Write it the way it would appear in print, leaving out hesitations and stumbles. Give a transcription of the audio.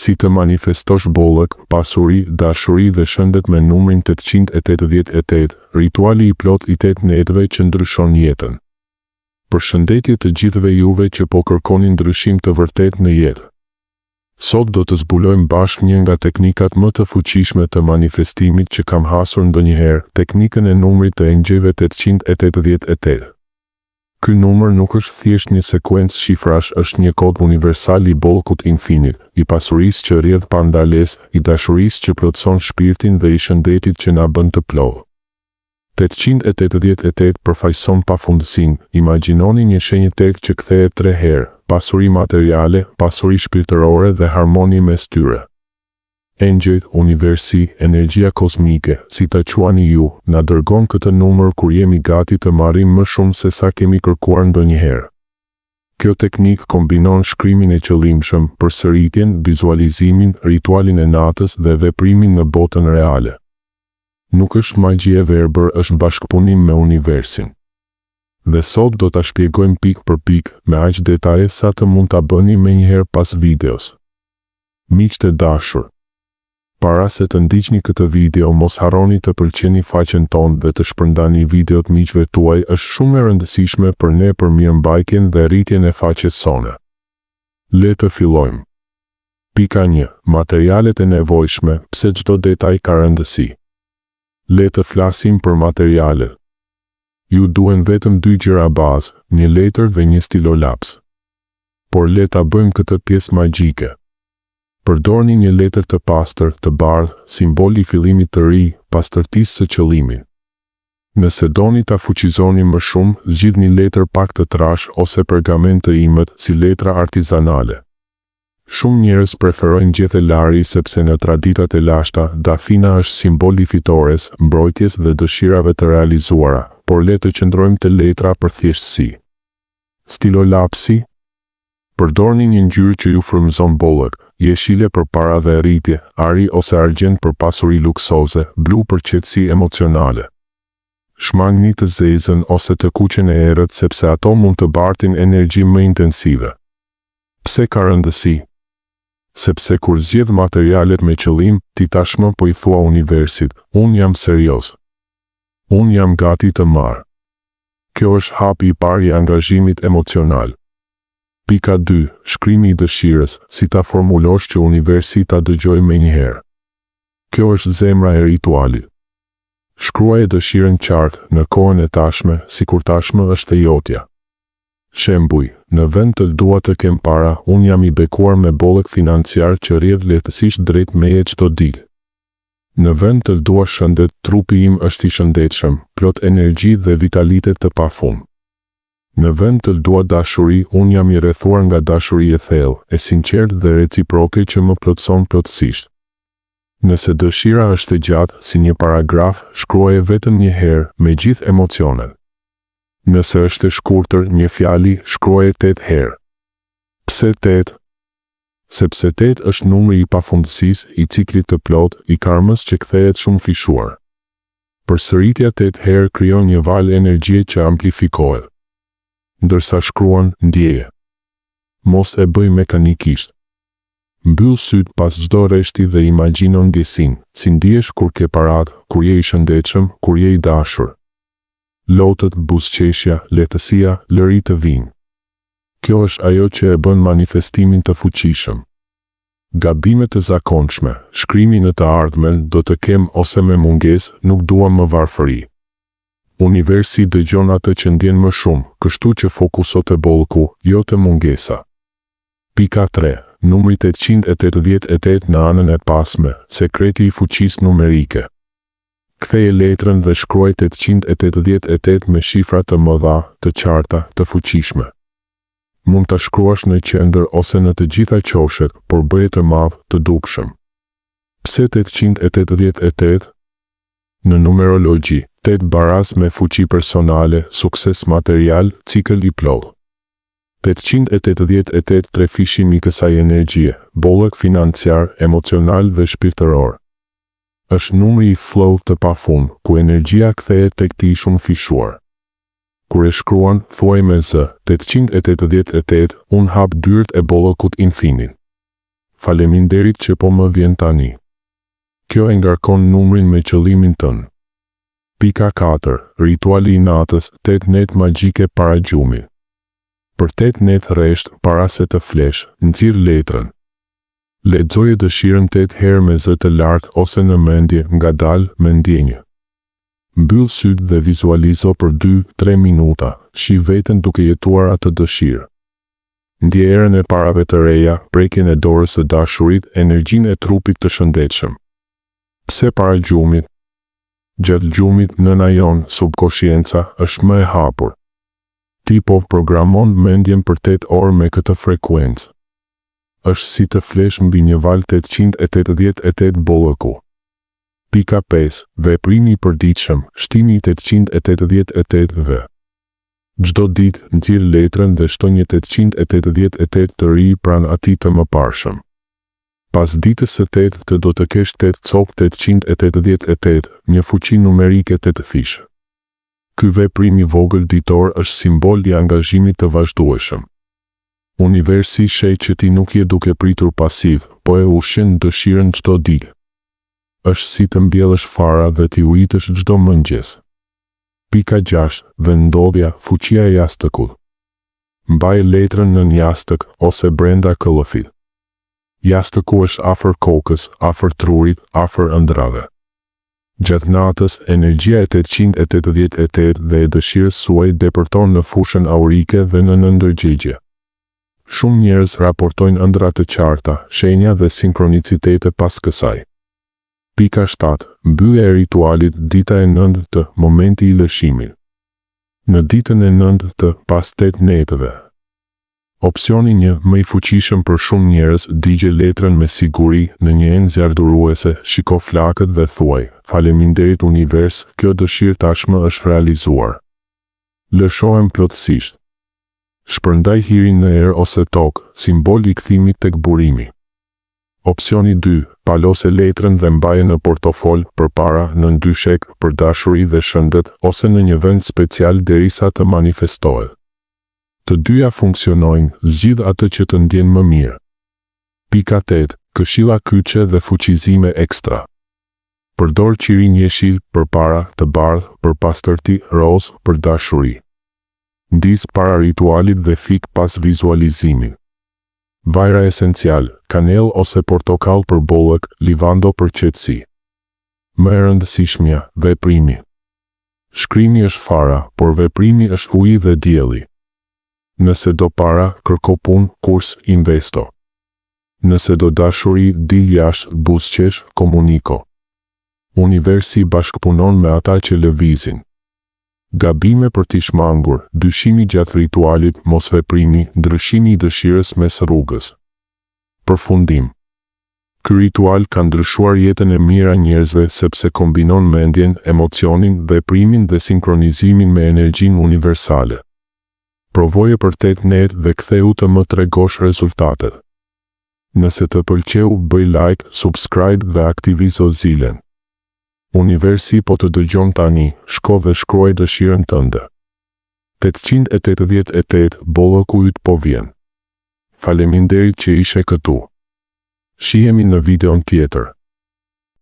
Si të manifestosh bollëk, pasuri, dashuri dhe shëndet me numrin 888, rituali i plotë i tetë netëve që ndryshon jetën. Përshëndetje të gjithëve juve që po kërkoni ndryshim të vërtetë në jetë. Sot do të zbulojmë bashkë një nga teknikat më të fuqishme të manifestimit që kam hasur ndonjëherë, teknikën e numrit të engjëjve 888. Ky numër nuk është thjesht një sekuencë shifrash është një kod universal i bollëkut infinit, i pasurisë që rrjedh pa ndalesë, i dashurisë që plotëson shpirtin dhe i shëndetit që na bën të plotë. 888 përfaqëson pafundësinë, imagjinoni një shenjë tetë që kthehet tre herë, pasuri materiale, pasuri shpirtërore dhe harmoni mes tyre. Engjëjt, universi, energjia kozmike, si ta quani ju, na dërgon këtë numër kur jemi gati të marrim më shumë se sa kemi kërkuar ndonjëherë. Kjo teknikë kombinon shkrimin e qëllimshëm, përsëritjen, vizualizimin, ritualin e natës dhe veprimin në botën reale. Nuk është magji e verbër është bashkëpunim me universin. Dhe sot do ta shpjegojmë pikë për pikë, me aq detaje sa të mund ta bëni menjëherë pas videos. Miqtë e dashur! Para se të ndiqni këtë video mos harroni të pëlqeni faqen tonë dhe të shpërndani videot miqve tuaj është shumë e rëndësishme për ne për mirëmbajtjen dhe rritjen e faqes sonë. Le të fillojmë. Pika 1, Materialet e nevojshme, pse çdo detaj ka rëndësi. Le të flasim për materialet. Ju duhen vetëm dy gjëra bazë, një letër dhe një stilolaps. Por le ta bëjmë këtë pjesë magjike. Përdorni një letër të pastër, të bardhë, simbol i fillimit të ri, pastërtisë së qëllimit. Nëse doni ta fuqizoni më shumë, zgjidhni letër pak të trashë ose pergamentë të imët, si letra artizanale. Shumë njerëz preferojnë gjethe lari sepse në traditat e lashta, dafina është simbol i fitores, mbrojtjes dhe dëshirave të realizuara, por le të qëndrojmë te letra për thjeshtësi. Stilolapsi? Përdorni një ngjyrë që ju frymëzon bollëk, jeshile për para dhe rritje, ari ose argjend për pasuri luksoze, blu për qetësi emocionale. Shmangni të zezën ose të kuqen e errët sepse ato mund të bartin energji më intensive. Pse ka rëndësi? Sepse kur zgjedh materialet me qëllim, ti tashmë po i thua universit, unë jam serioz. Unë jam gati të marr. Kjo është hapi i parë i angazhimit emocional. Pika 2, Shkrimi i dëshirës, si ta formulosh që universi ta dëgjojë menjëherë. Kjo është zemra e ritualit. Shkruaje dëshirën qartë, në kohën e tashme, sikur tashmë është e jotja. Shembuj, në vend të dua të kem para, unë jam i bekuar me bollëk financiar që rrjedh lehtësisht drejt meje çdo ditë. Në vend të dua shëndet, trupi im është i shëndetshëm, plot energji dhe vitalitet të pafund. Në vend të dua dashuri, unë jam i rrethuar nga dashuri e thellë, e sinqertë dhe reciproke që më plotëson plotësisht. Nëse dëshira është e gjatë, si një paragraf, shkruaje vetëm një herë, me gjithë emocionet. Nëse është e shkurtër, një fjali, shkruaje tetë herë. Pse tetë? Sepse tetë është numri i pafundësisë, i ciklit të plotë, i karmës që kthehet shumëfishuar. Përsëritja tetë herë krijon një valë energjie që amplifikohet. Ndërsa shkruan, ndjeje. Mos e bëj mekanikisht. Mbyll sytë pas çdo rreshti dhe imagjino ndjesinë, si ndihesh kur ke paratë, kur je i shëndetshëm, kur je i dashur. Lotët, buzëqeshja, lehtësia, lëri të vijnë. Kjo është ajo që e bën manifestimin të fuqishëm. Gabime të zakonshme, shkrimi në të ardhmen, do të kem ose me mungesë, nuk dua më varfëri. Universi dëgjon atë që ndjen më shumë, kështu që fokuso te bollëku, jo te mungesa. Pika 3. Numri 888 në anën e pasme, sekreti i fuqisë numerike. Ktheje letrën dhe shkruaj 888 me shifra të mëdha, të qarta, të fuqishme. Mund ta shkruash në qendër ose në të gjitha qoshet, por bëje të madh, të dukshëm. Pse 888? Në numerologji, tetë baraz me fuqi personale, sukses material, cikël i plotë. 888 trefishim i kësaj energjie, bollëk financiar, emocional dhe shpirtëror. Është numri i flow të pafund, ku energjia kthehet tek ti i shumëfishuar. Kur e shkruan, thuaj me zë, 888, unë hap dyert e bollëkut infinit. Faleminderit që po më vjen tani. Kjo e ngarkon numrin me qëllimin tënd. Pika 4, Rituali i natës, 8 netë magjike para gjumit. Për 8 netë rresht, para se të flesh, nxirr letrën. Lexoje dëshirën 8 herë me zë të lartë ose në mendje, ngadalë, me ndjenjë. Mbyll sytë dhe vizualizo për dy, tre minuta, shih veten duke jetuar atë dëshirë. Ndje erën e parave të reja, prekjen e dorës së dashurit, energjinë e trupit të shëndetshëm. Pse para gjumit? Gjatë gjumit, nëna jonë, subkoshienca, është më e hapur. Ti po programon mendjen për 8 orë me këtë frekuencë. Është si të flesh mbi një valë 888 bollëku. Pika 5, Veprimi i përditshëm, shtimi i 888-ve. Çdo ditë, nxirr letrën dhe shto një 888 të ri pranë atij të mëparshëm. Pas ditës së tetë do të kesh tetë copë 888, një fuqi numerike tetëfish. Ky veprim i vogël ditor është simbol i angazhimit të vazhdueshëm. Universi sheh që ti nuk je duke pritur pasiv, po e ushqen dëshirën çdo ditë. Është si të mbjellësh fara dhe t'i ujitësh çdo mëngjes. Pika 6, Vendndodhja, fuqia e jastëkut. Mbaj letrën nën jastëk ose brenda këllëfit. Jastëku është afër kokës, afër trurit, afër ëndrrave. Gjatë natës, energjia e 888 dhe e dëshirës suaj depërton në fushën aurike dhe në nënndërgjegje. Shumë njerëz raportojnë ëndrra të qarta, shenja dhe sinkronicitete pas kësaj. Pika 7, Mbyllja e ritualit, dita e nëntë, momenti i lëshimit. Në ditën e nëntë, pas 8 netëve. Opsioni një, më i fuqishëm për shumë njerëz, digje letrën me siguri, në një enë zjarrduruese, shiko flakët dhe thuaj, Faleminderit univers, kjo dëshirë tashmë është realizuar. Lëshohem plotësisht. Shpërndaj hirin në erë ose tokë, simbol i kthimit tek burimi. Opsioni dy, palose letrën dhe mbaje në portofol, përpara, nën dyshek, për dashuri dhe shëndet, ose në një vend special derisa të manifestohet. Të dyja funksionojnë, zgjidh atë që të ndjen më mirë. Pika 8, Këshilla kyçe dhe fuqizime ekstra. Përdor qirinj jeshil, për para, të bardhë, për pastërti, rozë, për dashuri. Ndiz para ritualit dhe fik pas vizualizimit. Vajra esencial, kanellë ose portokall për bollëk, livando për qetësi. Më e rëndësishmja, veprimi. Shkrimi është fara, por veprimi është uji dhe dielli. Nëse do para, kërko punë, kurs, investo. Nëse do dashuri, dil jashtë, buzëqesh, komuniko. Universi bashkëpunon me ata që lëvizin. Gabime për t'i shmangur, dyshimi gjatë ritualit, mosveprimi, ndryshimi i dëshirës mes rrugës. Përfundim. Ky ritual ka ndryshuar jetën e mijëra njerëzve sepse kombinon mendjen, emocionin, veprimin dhe sinkronizimin me energjinë universale. Provoje për 8 netë dhe kthehu të më tregosh rezultatet. Nëse të pëlqeu, bëj like, subscribe dhe aktivizo zilen. Universi po të dëgjon tani, shko dhe shkruaj dëshirën tënde. 888, bollëku yt po vjen. Faleminderit që ishe këtu. Shihemi në videon tjetër.